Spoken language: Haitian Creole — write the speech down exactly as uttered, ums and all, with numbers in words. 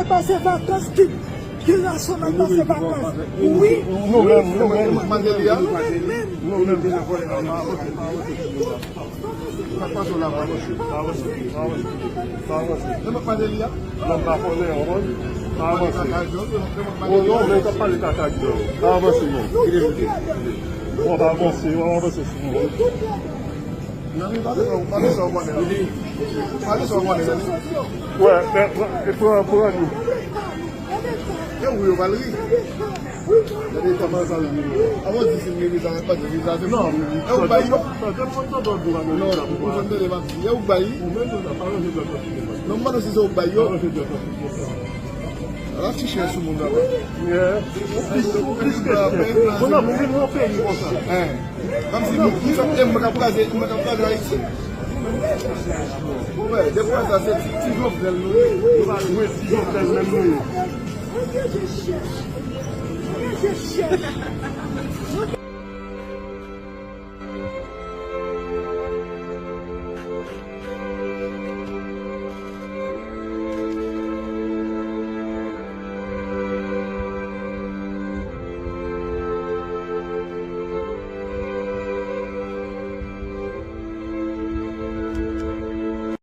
Pase vakans, ki, ki rasyonèl pase vakans. Wi. Nou menm, nou menm. Mandelia. Nou menm. Pa pase la, pa avanse. Pa avanse, pa avanse, pa avanse. Mandelia. Nonm pa konnen, ou konprann? Pa avanse. O non, men w t ap pale kaka ak dlo. Pa avanse, non. Kite l, kite l. Bon, pa avanse, w ap avanse sou mwen. Nan mi pase sa, pase sa w konnen. Pase sa w konnen, nan mi. Wè, men, pran, pran, pran li. E wi, yo pral ri. Gade kòman sa l ri. Avan di si m gen viza, mwen pa gen viza, se non, e ou bay yo? Non, ou konn tande m ap di, e ou bay? Non, m mande si se ou bay yo. Ala ti chè sou moun la. Plis, plis ke chè. Bon, non, pou vin nan peyi konsa. Kòmsi nou, nou fè, e mwen k ap kraze, mwen k ap kraze Ayiti. Wè, depi sa, se ti, ti Jovenel nou ye. Nou pa jwe ti Jovenel menm nou ye.